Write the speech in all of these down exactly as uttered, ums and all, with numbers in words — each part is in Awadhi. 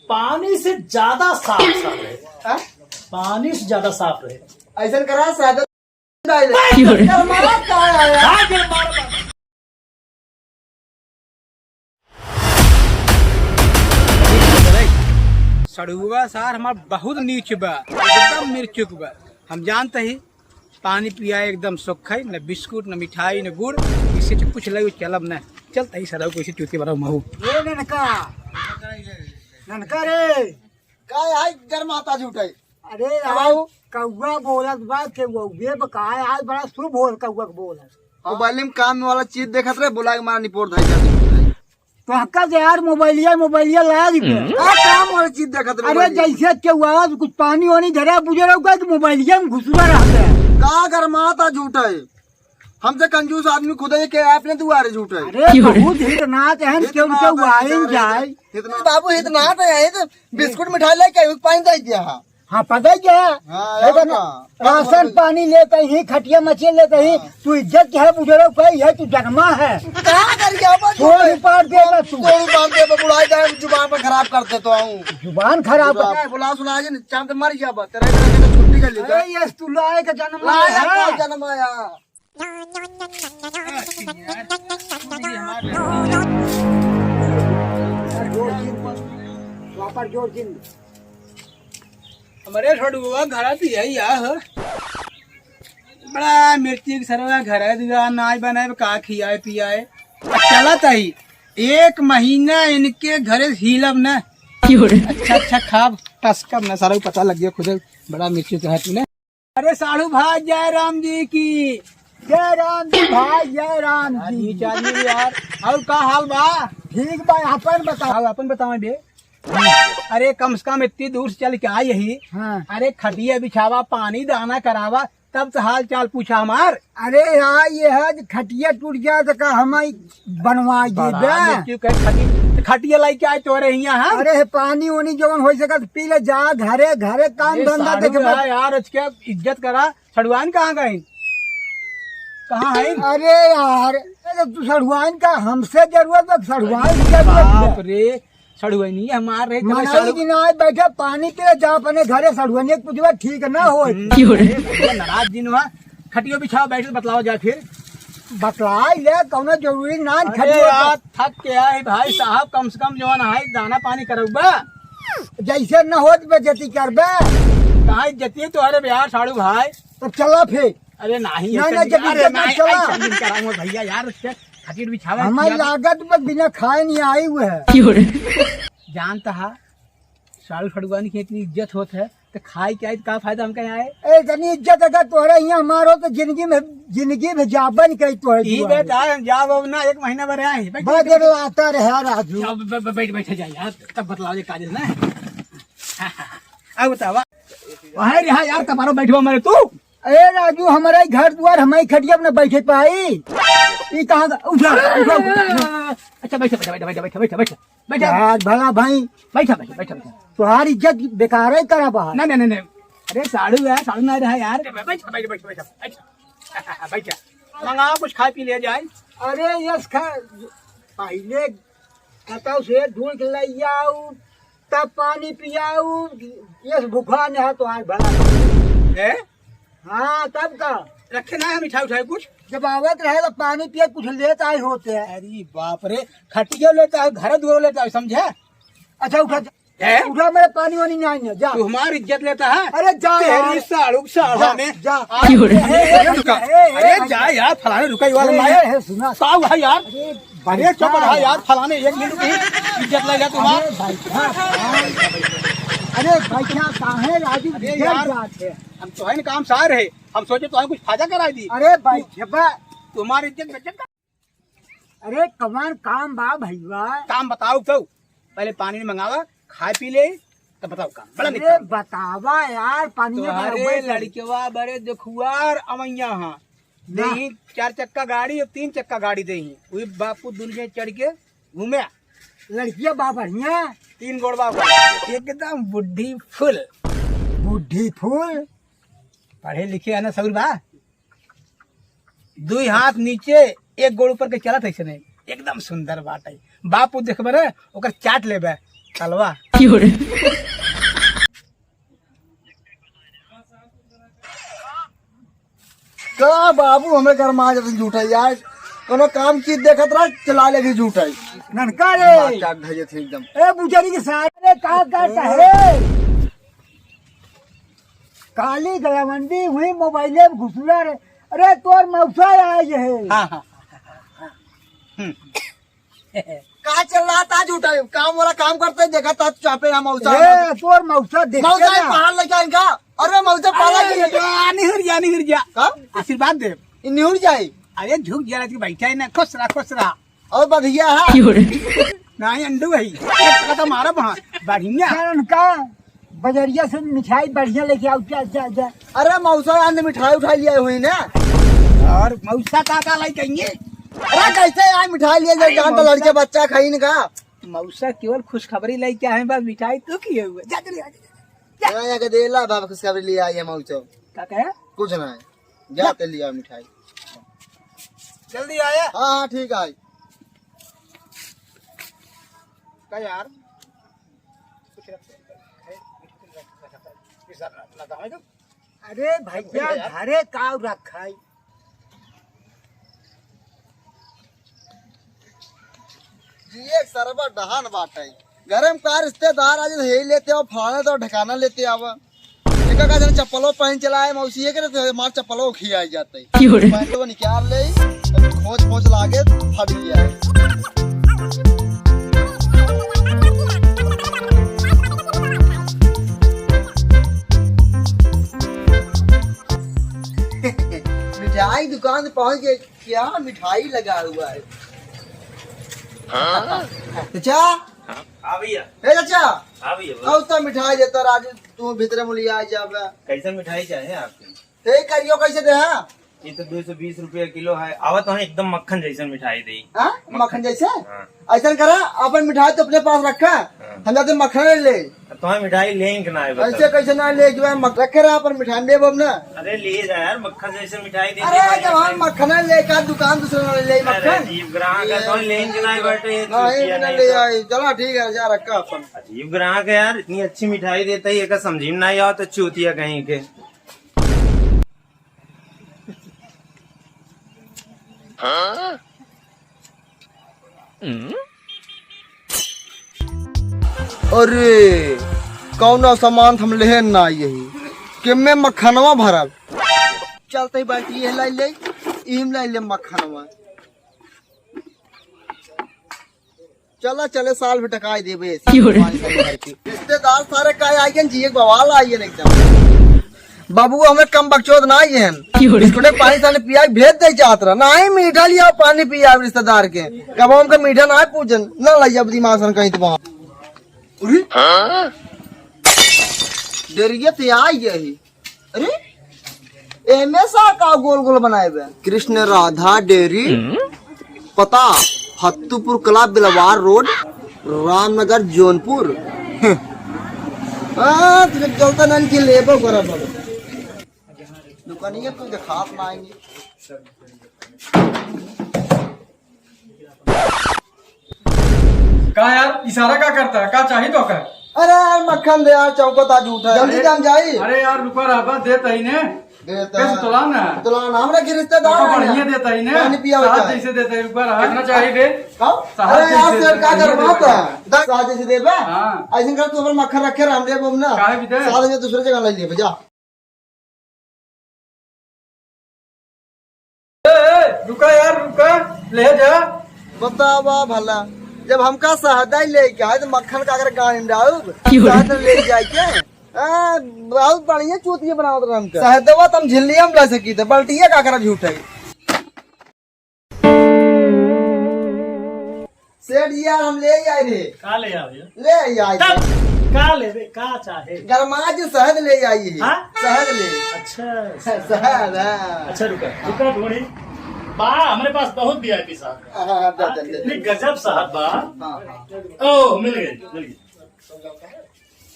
पानी से ज्यादा साफ, साफ रहे। हाँ? पानी से ज्यादा साफ रहे। ऐसा करा, सादा डाल दे। क्यों रे? गरमात का आया? हाँ, गरमात। सड़ुआ सार हमार बहुत नीच बा, एकदम मिर्चुक बा। हम जानते ही पानी पिया एकदम सोखै, न बिस्कुट, न मिठाई, न गुड़, इससे तो कुछ लगे चलब न। चलते ही सरऊ को इसे चूती बनाऊ महू। ए ननका, ननका रे। का आई गरमाता झूठै? अरे यार, कौआ बोलत बा, के वो ये बका, आज बड़ा शुभ होल कौआ के बोलत। मोबाइल में काम वाला चीज देखत रहे, बोला के मारा निपोर धाई जाती। तो हक्का से यार मोबाइलिया, मोबाइलिया लाया जी पे। का काम वाला चीज देखत रहे अरे भाई? जैसे के वो आवाज कुछ पानी वानी धरा बुझे रहो का कि मोबाइलिया में घुसुआ रहता है। का गरमाता झूठै? हमसे कंजूस आदमी खुदे के आपने दुआरे झूठै। अरे बहुत हित नाच है, हित क्यों नाच के है, वाइन बेचारे जाए। हित नाच। बाबू हित नाच है, तो बिस्कुट मिठाई लेके आए, पानी दे दिया है। हाँ, पता ही क्या है? हाँ, देखो और ना, का? राशन पानी लेते ही, खटिया मचे लेते ही, हाँ। तू इज्जत क्या है, बुजुर्ग का यह तू जन्मा है। का कर गया बस? छोड़ उपाड़ दे ना तू। छोड़ उपाड़ दे, मैं बुढ़ा जाए, जुबान पर खराब कर देता हूँ। जुबान खराब कर बुला, बुला सुना जी, चांद मर गया बस, तेरा इधर से छुट्टी कर लेता। अरे, ये तू लाए का जन्म लाए आया का है। जन्म आया। वापस जोर चिन्ह। हमारे छोटुआ घर तो यही आ हो। बड़ा मिर्ची के सरवा घर है, दुआ नाच बनाए, का खियाए पियाए। अब चलत ही, एक महीना इनके घरे से हिलब न। अच्छा, अच्छा, खाब, टसकब न, सारा पता लग गया खुदे, बड़ा मिर्ची के है तूने। अरे साढ़ू भाई, जय राम जी की। जय राम जी भाई, जय राम जी। चाली यार, और का हाल बा? ठीक बा, अपन बताओ। आओ, अपन बताओ बे। अरे कम से कम इतनी दूर से चल के आई यही। हाँ। अरे खटिया बिछावा, पानी दाना करावा, तब तो हाल चाल पूछा हमार। अरे यार, ये है कि खटिया टूट गया तो का हम ही बनवा बड़ा देबे? मृत्यु के खटी-, खटिया लेके आए तोरे हियां हम। अरे पानी ओनी जवन हो सकत पी ले जा, घरे, घरे काम अरे धंधा साढ़ू देखे बा। यार, यार, आज क्या इज्जत करा, सड़ुआन कहाँ गए? कहाँ है? अरे यार, अरे तू सड़ुआन का हमसे जरूरत बा, सड़ुआन की जरूरत बा। बाप रे, सड़ुआनी हमार रहे, तबे मनई सड़ु- दिन आए बैठे पानी पी ले जा अपने घरे, सड़ुआनी के पूछबा ठीक ना होई। हम्म, क्यों रे? अरे, नाराज दिन हुआ, खटियो बिछाओ, बैठ के बतलाओ जाए फिर। बतलाई ले, कौनो जरूरी ना अरे खटियो यार, थक के आए भाई साहब, कम से कम जवन है दाना पानी करउबा। जैसे न होत बेइज्जती करबे। कहाँ इज्जती है तोहरे बिहार साड़ू भाई? तो चला फिर। अरे नहीं, नहीं, ऐसे नहीं, जब अरे इज्जत ना नहीं, चला। ऐसे नहीं कराऊंगा भैया यार, उसके खटिया बिछावा हमारी किया। लागत पर बिना खाए नहीं आई हुए है। क्यों रे? जानता है, साड़ू सड़ुआनी की इतनी इज्जत होत है, तो खाए के आई तो का फायदा हमका यहाँ आए? ए, इतनी इज्जत अगर तोहरे यहाँ हमार हो तो जिंदगी में, जिंदगी में जाबा नहीं करी तोहरे ई दुआरे। बेटा, हम जाब अब ना, एक महीना भर आए। बैठ, बस बैठ, जब आता रहे राजू। अब ब-, ब-, बैठ, बैठ जाए यार, तब बतलाओ ये काजल ना। अब बतावा। वहाँ रहा यार, कपारो बैठवा मरे तू। ए राजू, हमारा ही घर दुआर, हमारे ही खटिया पे न बैठे पाई। ई कहाँ का? उठा, उठा, उठा। अच्छा, बैठा, बैठा, बैठा, बैठा, बैठा, बैठा, बैठा। बैठा। आज भला भाई। बैठा, बैठा, बैठा, बैठा। तुम्हारी इज्जत बेकार है करा बाहर। नहीं, नहीं, नहीं, नहीं। अरे, साड़ू है, साड़ू नहीं रहा यार। बैठा, बैठा, बैठा, बैठा, बैठा। बैठा। मंगाओ, कुछ खा पी ले जाए। अरे, यस खा, पहले बताओ से ढूंढ के ले आओ, तब पानी पियाऊ, यस भूखा नहीं है तो आज भला। हैं? हाँ, तब का? रखे ना है मिठाई उठाई कुछ? जब आवत रहे तो पानी पिए, कुछ लेत आए होते हैं। अरे बाप रे, खटियो लेता है, घर दुआर लेता है, समझे? अच्छा, उठा। हैं? उठा, मेरे पानी वानी नहीं आने, जा। तू हमारी इज्जत लेता है? अरे जा तेरी यार। साड़ू के साला जा, में। जा। आज ए, ए, ए, रुका। ए, ए, अरे ए, जा यार, फलाने रुका, ये वाला ए, माया। ए, ए, सुना। का हुआ यार? अरे अरे चुप रहा यार, फलाने एक मिनट की इज्जत ले जा तुम्हार। अरे भाई साहब, अरे भाई साहब, काहे राजू अरे इधर यार, जात है? हम तो है ना काम सार है, हम सोचे तो है कुछ फायदा करा दी। अरे भाई, तू, जब्बा। तुम्हारी इज्जत बेइज्जत कर। अरे कमान काम बा भैया? काम बताओ तो, पहले पानी मंगावा, खा पी ले, तब बताओ काम। बड़ा अरे निकाल। बतावा यार, पानी तो अरे लड़केवा बड़े दुखुआर अवैया हाँ। ना। देही चार चक्का गाड़ी, अब तीन चक्का गाड़ी देही। वही बापू दुनिया चढ़ के घूमे। लड़किया बा बढ़िया। तीन गोड़वा बा। एकदम बुद्धि फुल। बुद्धि फुल? पढ़े लिखे है ना, सौर बा। दुई हाथ नीचे, एक गोड़ ऊपर के चलत है इसने। एकदम सुंदर बात है। बापू देखबे रे, ओकर चाट लेबे। तलवा। का बाबू, हमें गरमा जाते झूठा यार। कोनो काम चीज देखत रहा, चला लेगी झूठा। ननका रे। बात चाट धैये थे एकदम। ए बुजरी के साथ रे, का करता है? काली गया मंडी हुई, मोबाइले में घुसुला रे। अरे तोर मौसा आई है। हाँ, हाँ, हाँ, हाँ, हाँ। हम्म। का चल रहा था झूठा? काम वाला काम करते देखा था, चापे हम मौसा। ए, तोर मौसा देख मौसा के ना। पहाड़ लग जाए इनका। अरे मौसा पाला अरे, की। या, निहुर जा, निहुर जा। का? आशीर्वाद दे। ई निहुर जाए। अरे झुक जा, रात के बैठा है ना, खुश रहा, खुश रहा। और बढ़िया है। क्यों रे? नहीं, अंडू है। ये तो मारा वहाँ, बढ़िया। कारण का? बजरिया से मिठाई बढ़िया लेके आओ, जा, जा, जा। अरे मौसा, आज मिठाई उठाई लिया हुई ना। और मौसा का का लाई कहेंगे? अरे कैसे आज मिठाई लिया जाए, अरे जान तो मौसा लड़के बच्चा खाई ना का। मौसा केवल खुशखबरी लेके आए बा, मिठाई तू किए हुए। जा, जल्दी आ, जा, जा। हाँ, यहाँ के देला बाबा खुशखबरी लिया आई है मौसा। का कहे? कुछ ना है, जा ते लिया मिठाई। जल्दी आया। हाँ, हाँ, ठीक है। का यार? अरे भैया, घरे का रखा है? जिए सरबा डहान बाटे। घरे में का रिश्तेदार आज हे लेते आओ, फलाना तो ढकाना लेते आवा। एका का जन चप्पलो पहन चला है, मौसी ये करे तो मार चप्पलो खिया जाते। क्यों रे? पैंटवा निकाल ले, खोज खोज लागे, फट गया है। मिठाई दुकान पे पहुंच गए, क्या मिठाई लगा हुआ है? हाँ? चाचा? हाँ भैया। ए चाचा, हाँ भैया, बोलो। अब तो मिठाई देता राजू, तू भीतरे मुलिया आ जाबे। कैसे मिठाई चाहे आपके? ए करियो कैसे दे, हाँ? ये तो दो सौ बीस रुपया किलो है। आवा तो है, एकदम मक्खन जैसन मिठाई दे। हाँ? मक्खन जैसे? हाँ। ऐसा करा, अपन मिठाई तो अपने पास रखा, हाँ। हम जाते मक्खन ले ले। तो है मिठाई लेंगे ना है, बता। ऐसे कैसे ना ले जो है, मक-, रखे रहा अपन मिठाई लेब हम ना। अरे ले जा यार, मक्खन जैसे मिठाई दे अरे दे, जब हम मक्खन लेकर दुकान दूसरे वाले ले अरे मक्खन। अजीब ग्राहक है, ये तो लेंगे ना है, बैठे, ये नहीं, चूतिया नहीं नहीं ले तो। आई। चला ठीक है, जा रखा अपन। अजीब ग्राहक है यार, इतनी अच्छी मिठाई देता ही, एक समझी में ना आवा तो चूतिया कहीं के। अरे, कौनो सामान हम लेहे ना आई यही, कि मैं मखनवा भरब। चलते ही बाल्टी ये लाई ले, इम लाई ले मखनवा। चला, चले, साल भर टकाई देबे ऐसे क्यों रे? पानी सानी भर के। रिश्तेदार सारे का आइगन जी, एक बवाल आइगन एकदम। बाबू, हमें कम बकचोद ना आइगन। क्यों रे? बिस्कुट पानी सानी पिया के भेज दे जात रहा। नहीं, मीठा लिया, पानी पिया रिश्तेदार के। कब हमका मीठा ना पूछन, ना लाई अब दिमाग सन कहीं तो वहाँ। अरे? डेरिया ते आई गई। अरे, एमे सा का गोल गोल बनाए बे? कृष्ण राधा डेयरी, पता फत्तूपुर कला, बिलवार रोड, रामनगर, जौनपुर। हाँ, तुझे जलता नन की लेबो करा बाबा। दुकानिया तो दिखात ना आएंगे। का यार, इशारा का करता है? का चाही तो का? अरे यार, मक्खन दे यार, चौकत आज उठा है। जल्दी अरे, काम जाई। अरे यार, रुका रहा, बस देता ही ने। देता कैसे है। तुला ना? तुला ना, हमरा के रिश्तेदार तो है बढ़िया ना। देता ही ने। पानी पिया साथ होता है। जैसे देता है, रुका रहा। कितना चाही बे? का? साथ अरे यार, जैसे सेठ, का बढ़िया कर बात देता है। है। दस साथ जैसे देबा? हाँ। ऐसे कर, तू अपन मक्खन रखे, रामदेव बम ना। काहे भी दे? साथ में दूसरे जगह ले लेबे, जा। ए, ए, रुका यार, रुका, ले जा। बतावा भला, जब हमका सहदा ही लेके आए तो मक्खन का अगर गाड़ी में डालब, क्यों? सहदा ले जाए के? आ, बहुत बढ़िया चूतिया बनावत रहा हमका। सहदवा तुम झिल्लिया में ला सकी थे, बल्टिया का करा झूठ है। सेठ जी यार, हम ले आए रे। का ले आवे? ले आए तब रे। का लेबे, का चाहे? गरमा जी शहद ले आई है। हाँ? शहद ले। अच्छा, शहद, हाँ। अच्छा, रुका, रुका थोड़ी। बा, हमरे पास बहुत वी आई पी शहद बा। हाँ, हाँ, हाँ, दे, हाँ, दे, दे, इतनी दे। गजब शहद बा। हाँ, हाँ। ओ, मिल गई, मिल गई।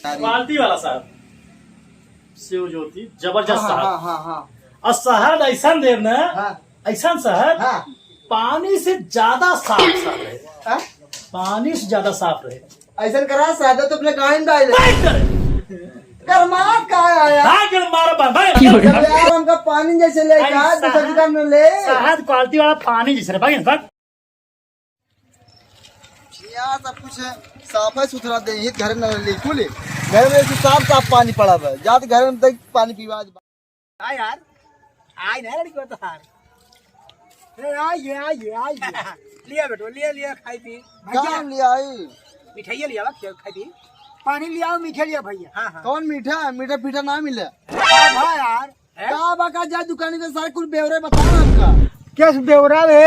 अरे। क्वालिटी वाला शहद। शिव ज्योति, जबरदस्त हाँ, हाँ, शहद। हाँ, हाँ, हाँ। और शहद ऐसा देव ना, हाँ। ऐसा शहद, हाँ। पानी से ज्यादा साफ, साफ रहे। हाँ? पानी से ज्यादा साफ रहे। ऐसा करा, सादा तो अपने गाय में डाल दे। गरमा का आया? हाँ, गरमा रहा भाई। जब यार हमका पानी जैसे ले आई का, दूसरा शहद, दुकान में ले। शहद quality वाला पानी जैसे रे भाई, बस। यहाँ सब कुछ साफ है, सुथरा दे, ये घर में ले कुल। घर में से साफ साफ पानी पड़ा हुआ है। जात घर में तक पानी पीवा। हाँ यार, आई ना लड़की तो हार। ए, आई, ये, आई, ये, आई, ये। लिया बेटो, लिया, लिया, खाई पी। भैया। का लिया आई? मिठाई लिया बा, खाई पी। पानी लिया, मीठे लिया भैया। हाँ, हाँ। कौन मीठा? मीठा पीठा ना मिले। हाँ, हाँ यार। हैं? का बा का जा दुकान के सारे कुल बेवरे बता हमका। केस बेवरा रे?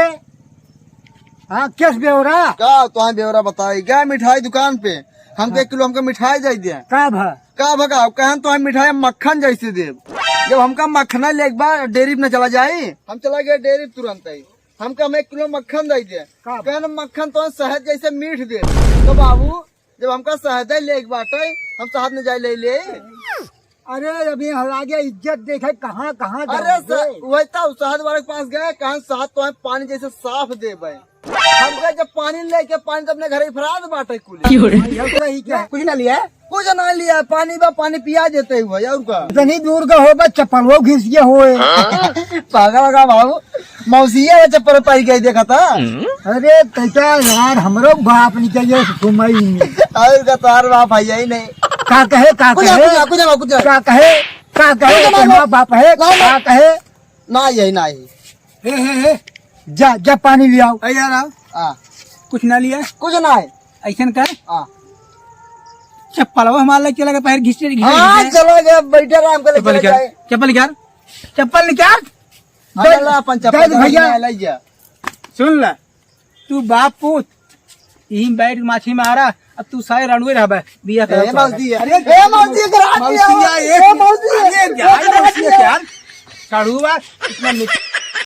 हाँ, केस बेवरा? का तोहार बेवरा बताई? गया मिठाई दुकान पे, हमके हाँ। एक किलो हमका मिठाई दे दिया। का भा? का भा का? कहन तोहार मिठाई मक्खन जैसे देब। जब हमका मक्खना लेके बा, डेयरी पे न चला जाई। हम चला गए डेयरी पे तुरंत ही। हमका हम एक किलो मक्खन दे दिया। का भा? कहन मक्खन तो शहद जैसे मीठ देब। तो बाबू, जब हमका शहद लेके बाटे, हम शहद न जाए ले ले। अरे, अभी हम आगे इज्जत देखे, कहाँ, कहाँ अरे, जाएंगे? स-, वही तो शहद वाले के पास गए, कहन शहद तो है पानी जैसे साफ देबे। हम कहे, जब पानी लेके, पानी तो अपने घर ही फराद बाटे कुल। क्यों रे? हाँ, यह तो रही क्या? कुछ ना लिया? कुछ ना लिया, पानी बा, पानी पिया देते हुए, और का? इतनी दूर का हो बा, चप्पल वो घिस गया होए। पागल का बाबू, मौसिया ये चप्पल पाई गई देखा था। अरे, तैका यार, हमरो बाप निकल गया घुमाई में। और का, तार बाप है यही नहीं। का कहे, का कुछ ना, कहे? कुछ ना, कुछ ना, कुछ ना। का कहे, का कहे, कुछ ना, तेरा ना। बाप है, ना, ना। का कहे? ना, यही ना, यही। हे, हे, हे, जा, जा पानी ले आओ। ए यार, आओ। हाँ। कुछ ना लिया? कुछ ना है। ऐसन कर। हाँ। चप्पलवा हमार लग चला गया, पैर घिसे, घिसे, हाँ, घिसे। चला गया, बैठा रहा, हमको ले चप्पल चला निकाल, जाए। चप्पल निकाल, चप्पल निकाल। हाँ, दे, चला अपन चप्पल दे दे निकाल, भैया। ले जा। सुन ला, तू बाप पूत, यहीं बैठ के माछी मारा, अब तू सारे रणुए रहबे, बिया ए, करा मौसी है। अरे, ए, मौसी, एक रात मौसी दिया। है, एक, ए, मौसी है। अरे, क्या है मौसी है यार? साढ़ुआ, इतना मिठ-,